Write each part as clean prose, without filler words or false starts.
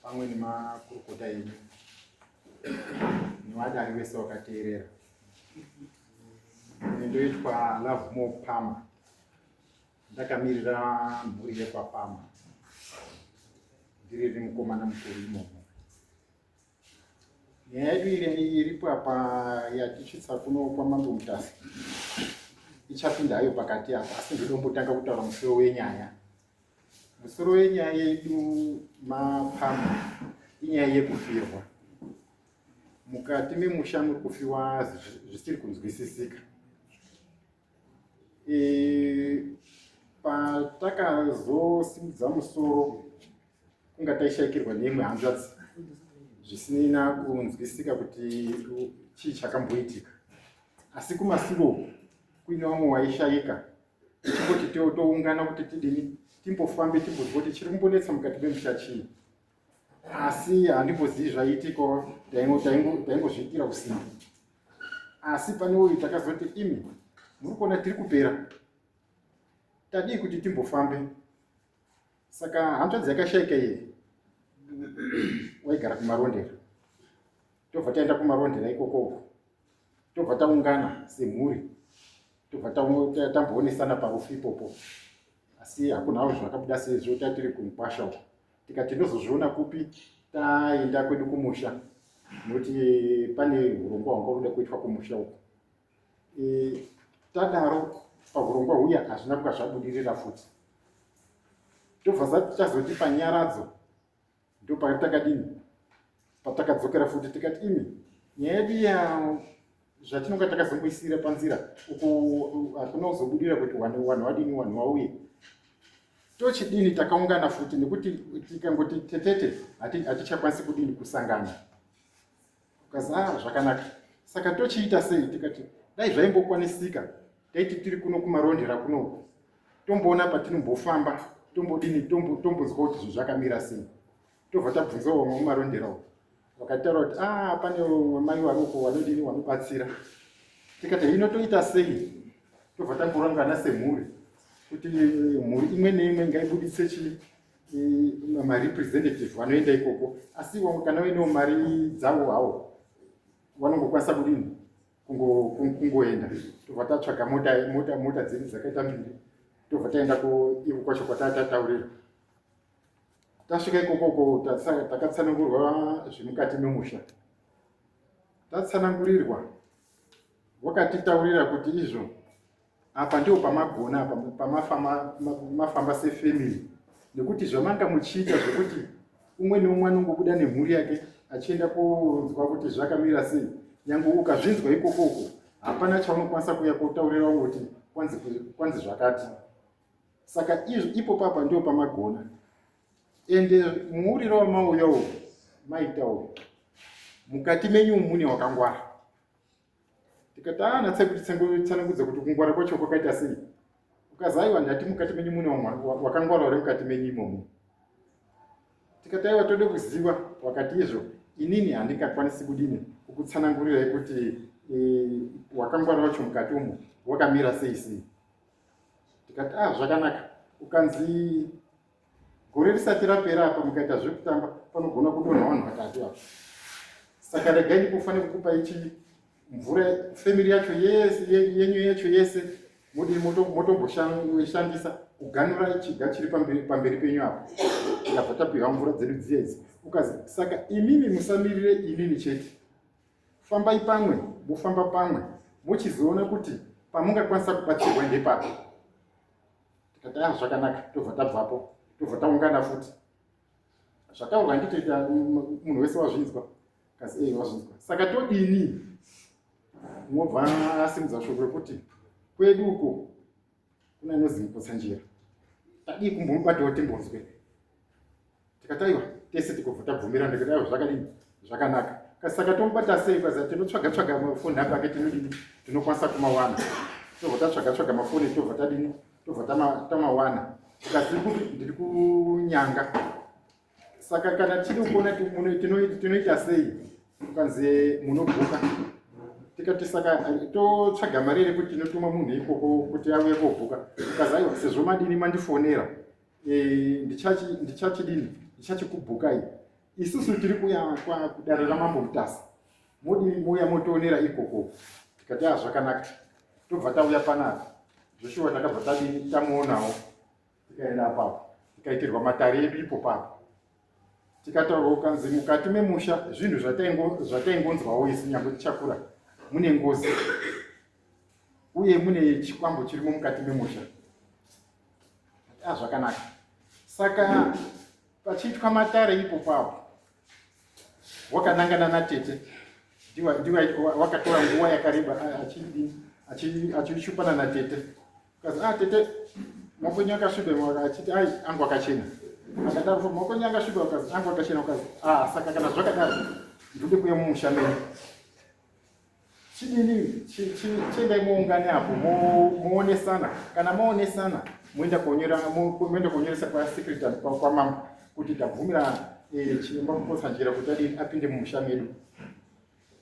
Pamwe nemakurukota enyu nevadari vese vakateerera. Ndoitwa Lovemore Pama, ndakamirira mhuri yekwaPama, ndiriri mukomana mukuru imomo. Nyaya yedu iri iripo apa yatisvitsa kuno kwaMambo Mutasa ichapinda hayo pakati apa, asi ndodombotanga kutaura musoro wenyaya. Musoro wenyaya yedu mapama inyaya yekufirwa. Mukati memusha muri kufiwa zvisiri kunzwisisika. E, patakazosimudza musoro kunga taishaikirwa neimwe hanzvadzi zvisina kunzwisika kuti chii chakamboitika, asi kumasiro kuine vamwe waishaika tichingoti toungana kuti tidini, timbofambe timbonzwa kuti chiri kumbonetsa mukati memusha chii, asi handimbozivi zvaiitikawo, taingozviitira usimbi. Asi pane uyu takazoti imi muri kuona tiri kupera, tadii kuti timbofambe. Saka hanzvadzi yakashaika iyi waigara kuMarondera, tobva taenda kuMarondera ikoko uko, tobva taungana semhuri, tobva tamboonesana parufu ipopo, asi hakunawo zvakabuda sezvo tatiri kumukwasha uko. Tikati tinozozviona kupi taenda kwedu kumusha, nokuti pane urongwa hwanga kuda kuitwa kumusha uko. E, tadaro pahurongwa huya hazvina kuka zvabudirira futi, tobva tazoti panyaradzo ndopatakadini patakadzokera futi, tikati imi nyaya yedu ya zvatinonga takazomboisira panzira uku hakuna kuzobudira kuti vanhu vadini, vanhu vauye, tochidini. Takaungana futi nekuti tikangoti tetete hatichakwanisi kudini kusangana. Ukazi ah, zvakanaka, saka tochiita sei? Tikati dai zvaimbokwanisika taiti tiri kuno kuMarondera kunoku, tomboona patinombofamba, tombodini, tombonzwa kuti zvinhu zvakamira sei. Tobva tabvunzawo vamwe muMarondera uko, vakataura kuti ah, pane mai vari uko vanodini, vanobatsira. Tikati hino toita sei? Tobva tamborangana semhuri kuti mhuri imwe neimwe ngaibuditse chi marepresentative vanoenda ikoko, asi vamwe kana vainewo mari dzavo hawo vanongokwanisa kudini kungoenda. Tobva tatsvaga mota, mota, mota dzedu dzakaita mbiri, tobva taenda iko kwacho kwatatataurira. Tasvika ikokoko takatsanangurwa zvemukati memusha. Tatsanangurirwa, vakatitaurira kuti izvo apa ndipo pamagona, apa pamafamba sefamily, nekuti zvamanga muchiita zvekuti umwe neumwe anongobuda nemhuri yake achienda kunzwa kuti zvakamira sei, nyange ukazvinzwa ikokoko hapana chaunokwanisa kuuya kotaurira vamwe kuti kwanzi, kwanzi zvakati. Saka izvo ipo papa ndipo pamagona, ende muuriro wamauya uyu maita uyu mukati menyu mune wakangwara. Tikati anatse kuti tsanangudza kuti kungwara kwacho kwakaita sei. Ukazi aiwa, ndati mukati menyu mune wakangwara uri mukati menyu imomo. Tikati aiwa, tode kuziva. Wakati izvo inini handingakwanisi kudini kukutsanangurirai kuti e, wakangwara wacho mukati umo wakamira sei sei. Tikati ah, zvakanaka. Ukanzi gore risati rapera apa mukaita zvekutamba panogona kudonha vanhu vatatu apa, saka regai ndikufanira kukupa ichi mvura, family yacho yese yenyu yacho yese modi motomboshandisa kuganura chiga chiri pamberi penyu apa. Tikabva tapiwa mvura dzedu dziya idzi. Ukazi saka imimi musamirire inini chete, fambai pamwe, mofamba pamwe, mochizoona kuti pamungakwanisa kubatsirwa ndepapi. Tikati ah, zvakanaka. Tobva tabvapo, tobva taungana futi. Zvataurwa nditoita munhu wese wazvinzwa kasi ei wazvinzwa, saka todini? Mobva asimudza shoko rekuti kwedu uko kuna inozi Mukotsanjera, tadii kumbomubatawo timbonzwe? Tikati aiwa, tese tikobva tabvumirana. Ndikati aiwa, zvakadini, zvakanaka. Saka tomubata sei? Kwaza tinotsvaga tsvaga mafoni ake ake tinodini, tinokwanisa kumawana. Tobva tatsvaga tsvaga mafoni, tobva tadini, tobva tamawana. Tikati ndiri kuNyanga, saka kana tiri kuona tinoita sei? Ukanzi munobhuka. Tikati saka totsvaga mari here kuti tinotuma munhu ikoko kuti auye kobhuka? Ukazi aiwa, sezvo madini mandifonera, e, ndichachidini, ndichachikubhukai. Isusu tiri kuya kudare raMambo Mutasa, modi mouya motionera ikoko. Tikati a ah, zvakanaka, tobva tauya panapa. Zveshuwa takabva tadini, tamuonawo, tikaenda apapo, tikaitirwa matare edu ipo papo, tikataurwa kukanzi mukati memusha zvinhu zvataingonzwawo isu nyange tichakura, mune ngozi uye mune chikwambo chirimo mukati memusha. Ah, zvakanaka. Saka pachiitwa matare ipo papo wakanangana natete, wakatora nguva yakareba achishupana natete. Kazi, ah, tete, maoko enyu akasviba. Achiti, ai, angu akachena. Akadaro, maoko enyu akasviba. Kazi, angu akachena. Kazi, ah, saka kana zvakadaro ndode kuya mumusha menyu. Chidini, chiendai muungane apo, muonesana. Kana maonesana, moenda kuonyera, moenda kuonyoresa kwasecretary kwamambo kuti tabvumira chiremba Mukotsanjera kuti adini, apinde mumusha medu.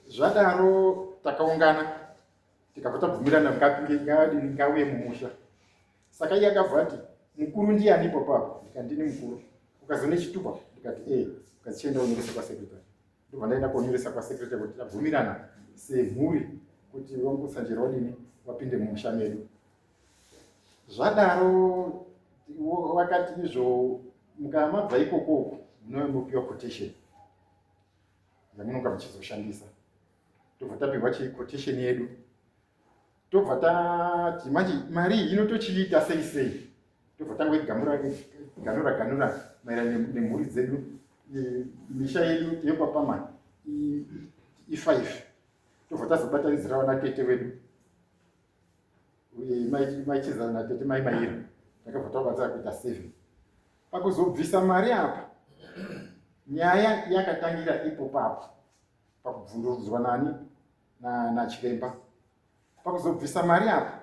Zvadaro takaungana, tikabva tabvumirana, ngadini, ngauye mumusha. Saka iye akabva ati, mukuru ndiani ipo papo? Ndikati, ndini mukuru. Ukazone chitupa? Ndikati, e. Ukazi, chienda unyoresa kwasecretary. Ndobva ndaenda kuonyoresa kwasecretary kuti tabvumirana semhuri kuti vaMukotsanjera wadini, wapinde mumusha medu. Zvadaro vakati izvo mukamabva ikoko munove mopiwa quotation yamunonga muchizoshandisa. Tobva tapiwa chiquotation yedu, tobva tati manje mari iyi inotochiita sei sei. Tobva tangoigamura ganura ganura maererano nemhuri dzedu. Misha yedu yekwapama i5, tobva tazobatanidzira vana tete vedu maichizana natete mai Maira, takabva tabatsira kuita 7. Pakuzobvisa mari apa, nyaya yakatangira ipo papo pakubvundurudzwa nani, nachiremba. Pakuzobvisa mari apa,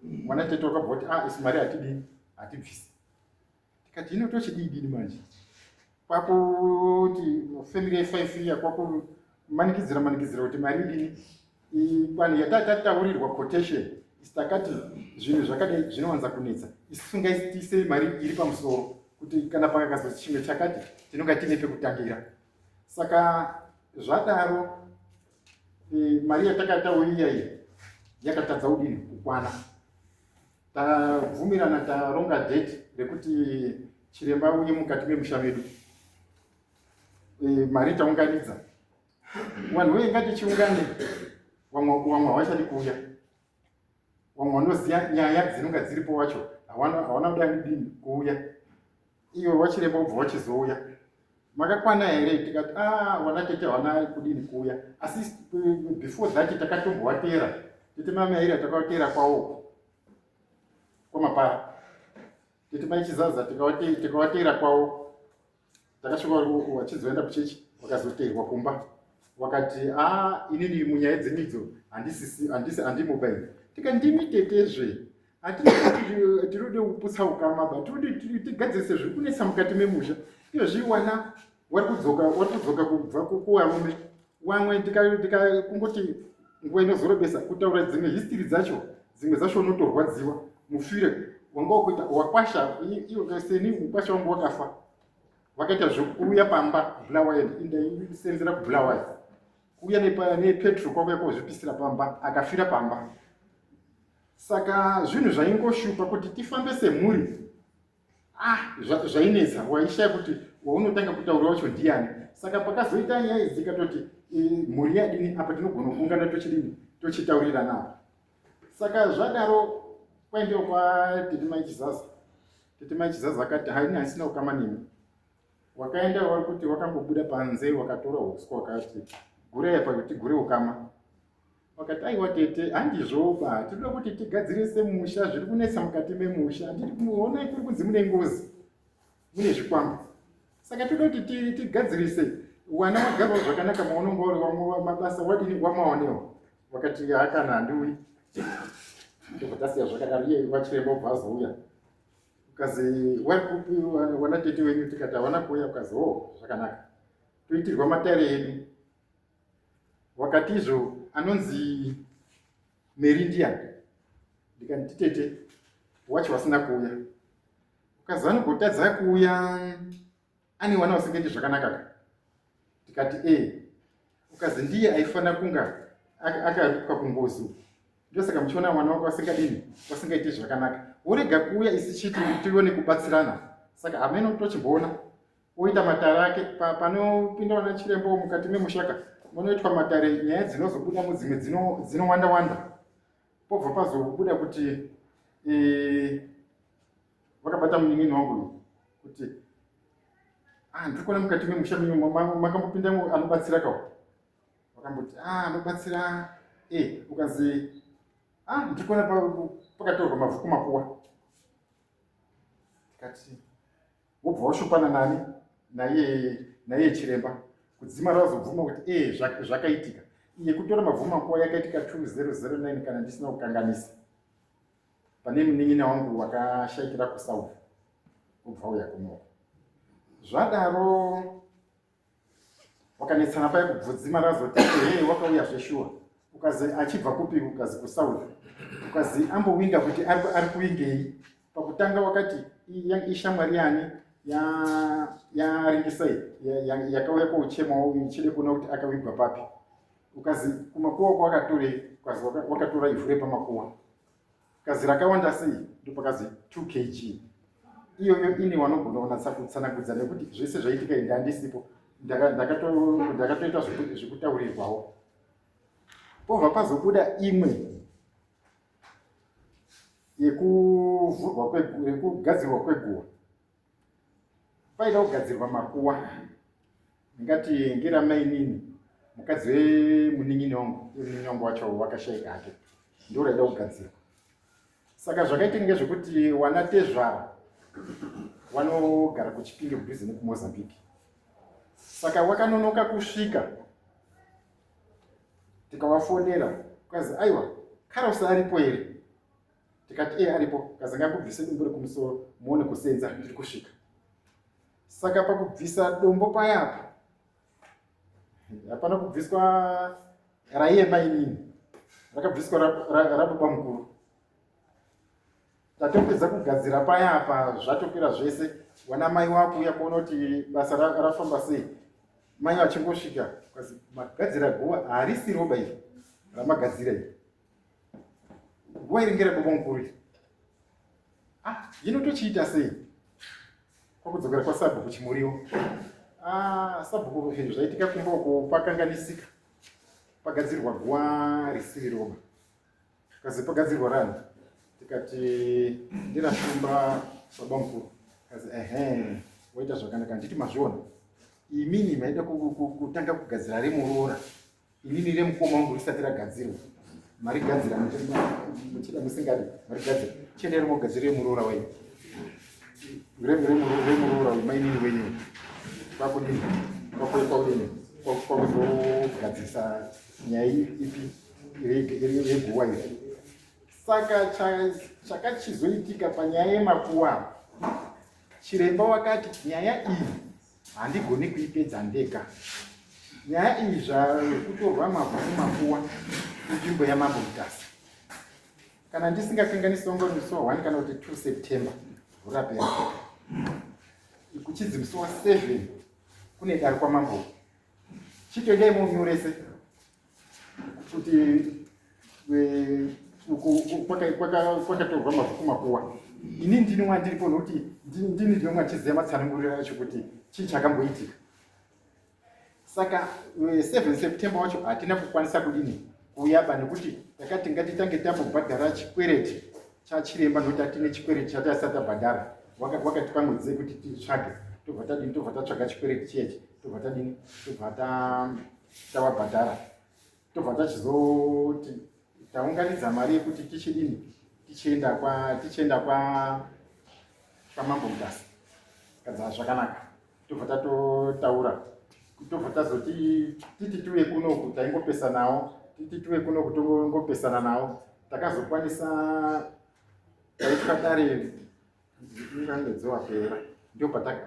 mwana tete wakabva kuti, ah, isi mari hatidii, hatibvisi. Tikati, ino tochidii dini manje? Kwakuti family ye5 iya kwakumanikidzira manikidzira kuti mari idini, ikwane yatatataurirwa quotation. Isi takati zvinhu zvakadai zvinowanza kunetsa, isusu ngaitiisei mari iri pamusoro kuti kana pakakazo chimwe chakati tinonga tiine pekutangira. Saka zvadaro mari yatakatauria iyi yakatadza kudini, kukwana. Tabvumirana, taronga date rekuti chiremba uye mukati memusha medu, mari taunganidza. Vanhu veye ngatichiungane, vamwe havachadi kuuya, vamwe vanoziva nyaya dzinonga dziripo wacho hawana kuda dini kuuya. Iwe wachiremba ubva wachizouya, makakwana here? Tikati, a ah, wana tete hawana kudini, kuuya. Asi before that takatombovatera tete mamaira, takavatera kwavo kwamapara, tete maichizaza tikavatera kwavo. Takasvika vachizoenda kuchechi, vakazoteerwa kumba. Wakati, a, inini munyaya dzenyu idzo handisisi, handisi, handimobaini. Tika, ndimi tetezve, hatirode kuputsa ukama ba, tirode tigadzirise zviri kunetsa mukati memusha. Izvozvi wana wari kudzoka, wari kudzoka kubva kuvarume wamwe. Tikakungoti nguva inozorebesa kutaura dzimwe history dzacho, dzimwe dzacho unotorwadziwa mufire wanga wakuita wakwasha. Iwe seni, mukwasha wangu wakafa, vakaita zvekuuya pamba Bulawayo, indaisenzera kuBulawayo, kuuya nepetro kwakuya kozvipisira pamba, akafira pamba. Saka zvinhu zvaingoshupa kuti tifambe semhuri. Ah, zvainetsa, waishaya kuti waunotanga kutaura wacho ndiani. Saka pakazoita nyaya idzi katoti mhuri yadini apa, tinogona kuungana tochidini, tochitaurirana apa. Saka zvadaro kwaendewo kwatete mai Chizaza. Tete mai Chizaza akati, haini hasina ukama nemi. Wakaenda wari kuti wakangobuda panze, wakatora uswa, wakati gurai apa kuti gure ukama. Wakati, aiwa tete, handizvoba, tinoda kuti tigadzirise musha, zviri kunetsa mukati memusha. Handiti onai kuri kunzi mune ngozi, mune zvikwambo, saka toda kuti tigadzirise, wana wagarwa zvakanaka maunonga uri, mabasa wadini, wamaonewo. Wakati, hakana, handiuyi. Ndobva tasiya zvakadaro. Iye wachiremba ubva azouya, ukazi, wari kupi wana tete wenyu? Tikati, hawana kuuya. Ukazi, o oh, zvakanaka. Toitirwa matare edu. Wakati izvo anonzi Meri ndiyani? Ndikati, tete wacho wasina kuuya. Ukazi, anogotadza kuuya, ane wana wasingaiti zvakanaka ka. Tikati e ukazi ndiye aifanira kunga akaripwa kungozi. Ndosaka muchiona mwana wako asingadini, wasingaiti zvakanaka, worega kuuya isi chiti tione kubatsirana. Saka hameno tochimboona oita matare ake panopinda vana chiremba mukati memushaka munoitwa matare, nyaya dzinozobuda mudzimwe dzinowanda wanda, pobva pazobuda kuti e, vakabata munin'ini wangu uyu kuti ah, ndiri kuona mukati memusha menyu makambopinda anobatsira kawo. Vakamboti ah, anobatsira e, ukanzi ah, ndiri kuona pakatorwa mavhuku makuwa. Tikati wobva washupana nani naiye chiremba kudzima razobvuma kuti e zvakaitika. Iye kutora mavhu makuwa yakaitika 2009 kana ndisina kukanganisa, pane munin'ina wangu wakashaikira kuSouth, ubva uya kunoko. Zvadaro wakanetsana paya kubvudzima razoti ehe wakauya zveshuwa. Ukazi achibva kupi? Ukazi kuSouth. Ukazi ambowinga kuti ari kuwingei pakutanga? Wakati ishamwari yani yaringisai yakauya kouchema ichide kuona kuti akawigwa papi. Ukazi kumakuwa kwakatorei? Ukazi wakatora ivhu repamakuwa. Kazi rakawanda sei? Ndopakazi 2 kg. Iyoyo ini wanogona kunatsa kutsanangudza nekuti zvese zvaitika ende handisipo, ndakatoita zvekutaurirwawo. Pobva pazobuda imwe yekuvhurwa, yekugadzirwa kweguwa. Paida kugadzirwa makuwa, ndingati ngeramainini mukadzi wemunin'ini wangu, munin'ini wangu wacho wakashaika hake, ndo raida kugadzirwa. Saka zvakaitika ngezvekuti wana tezvara wanogara kuChipinge kudhuze nekuMozambique, saka wakanonoka kusvika. Tikavafonera, ukazi aiwa, Karosi aripo here? Tikati iye aripo. Kazi ngakubvise dombo rekumusoro muone kusenza, tiri kusvika. Saka pakubvisa dombo payapa hapana kubviswa raiye mainini, rakabviswa rababa mukuru. Tatopedza kugadzira payapa, zvatopera zvese, wana mai wakuuya kuona kuti basa rafamba sei. Mai vachingosvika kazi magadzira guva harisi roba iri ramagadzira iri, guva iri ngerababa mukuru iri. Ah, hino tochiita sei? Kwakudzokera kwasabhuku Chimuriwo. Ah, sabhuku, zvaitika kumba uko pakanganisika, pagadzirwa guva risiri roba. Kazi pagadzirwa rani? Tikati ndirashumba baba mukuru. Kazi ehe, waita zvakanaka, nditi mazviona imini maida kutanga kugadzira remuroora, inini remukoma wangu risati ragadzirwa, marigadzira muchida musingadi marigadzira. Chiendai rimogadzira remuroora wenyu, remuroora uyu mainini wenyu. Kwakudini kwakuekwaudini kwakuzogadzirisa nyaya ipi yeguwa iri. Saka chakachizoitika panyaya yemakuwa, chiremba wakati nyaya iyi handigoni kuipedza ndega. Nyaya iyi zvakutorwa mavhu kumakuwa inzvimbo yaMambo Mutasa. Kana ndisingakanganisi, wangu musi wa 1 kana kuti 2 September gore rapera, kuchidzi musi wa7 kune dare kwamambo, chitoendai munyorese kuti kwakatorwa mavhu kumakuwa. Ini ndini mwandiripo nokuti ndini ndinonga ndichiziva matsananguriro acho kuti chii chakamboitika. Saka 7 September wacho hatina kukwanisa kudini kuyaba nekuti takati ngatitange tambobhadhara chikwereti chachiremba, nokuti hatine chikwereti chatasati tabhadhara. Wakatipa mwedzi yekuti titsvage, tobva tadini, tobva tatsvaga chikwereti chiyechi, tobva tadini, tobva tavabhadhara, tobva tachizoti taunganidza mari yekuti tichidini, tichienda kwa kwamambo Mutasa. Kadza zvakanaka, tobva tatotaura, tobva tazoti titi tiuye kunoku, taingopesanawo, titi tiuye kunoku, tongopesana nawo. Takazokwanisa taitwa dare mwedzi wapera,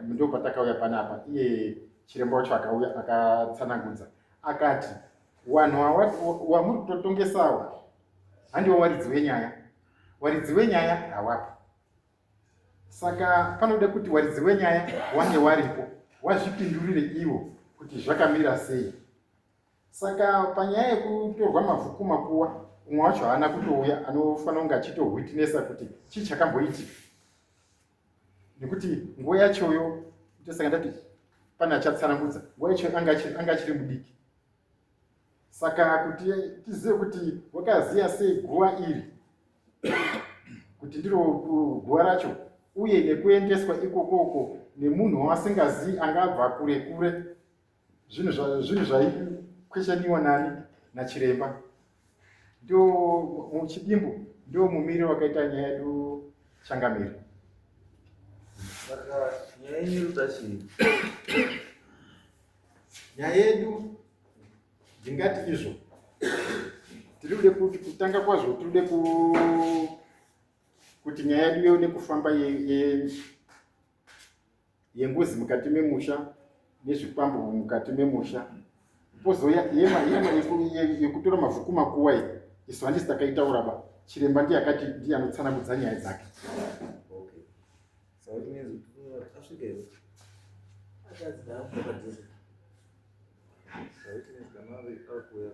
ndo patakauya panapa. Iye chiremba wacho akauya akatsanangudza, akati vanhu wamuri kutotongesawo handiwo waridzi wenyaya, waridzi wenyaya hawapo. Saka panoda kuti waridzi wenyaya wange waripo, wazvipindurire ivo. kuti zvakamira sei. Saka panyaya yekutorwa mavhu kumakuwa, umwe wacho haana kutouya, anofanira kunge achitowitnessa kuti chii chakamboitika, nekuti nguva yachoyo, ndosaka ndati pane achatsanangudza, nguva yacho anga achiri mudiki. Saka kuti tizive kuti wakaziva sei guva iri kuti ndiro guva racho, uye nekuendeswa ikokoko nemunhu waasingazii angabva kure kure, zvinhu zvaikweshaniwa nani nachiremba. Ndio muchidimbu ndio mumiriro wakaita nyaya yedu, changamire. Saka nyaya yenyu chii? Nyaya yedu ndingati izvo tiri kude kuti kutanga kwazvo tiri kude kuti nyaya yedu ione kufamba yengozi mukati memusha nezvikwambo mukati memusha, pozouya yekutora mavhu kumakuwa iyi. Isu handisi takaitaura ba, chiremba ndiye akati ndiye anotsanangudza nyaya dzake. Okay. So it means asvika here? So it means kana ari akuuya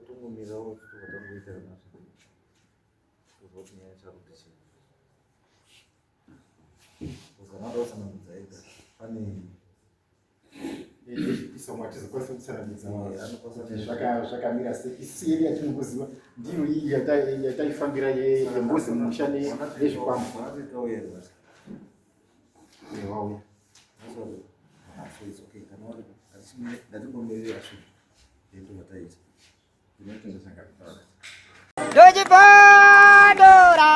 tongomirawo, tobva tangoita kana asvika. Tozwa kuti nyaya yacho ari kuti chii. Kana ada kutsanangudza ega pane Isomwe hatizokwanisa kutsanangudza kuti zvakamira sei. Isi yedu yatinongoziva ndiyo iyi yataifambira yengozi mumusha nezvikwambo. Vanatitauya here basi? Wauya. So it's okay. Kana wari ngatimbomirira asvika. Then tobva taita. Ndinotenda, changamire. Ndochibondora,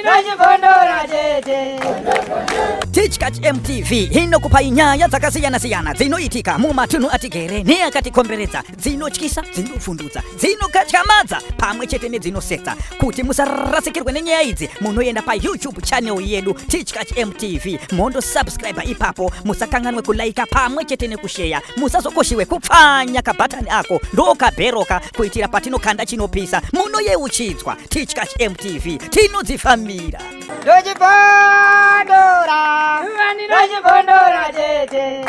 ndochibondora chete. Tichkach MTV inokupai nyaya dzakasiyana-siyana dzinoitika mumatunhu atigere neakatikomberedza, dzinotyisa, dzinovhundutsa, dzinokatyamadza pamwe chete nedzinosetsa. Kuti musarasikirwe nenyaya idzi, munoenda paYouTube channel yedu, Tichkach MTV, mondosubscribe ipapo. Musakanganwe kulaika pamwe chete nekusheya. Musazokoshiwe kupfanya kabhatani ako ndokabheroka, kuitira patinokanda chinopisa munoyeuchidzwa. Tichkach MTV, tinodzifambira. Ndochibondora, ndochibondora chete.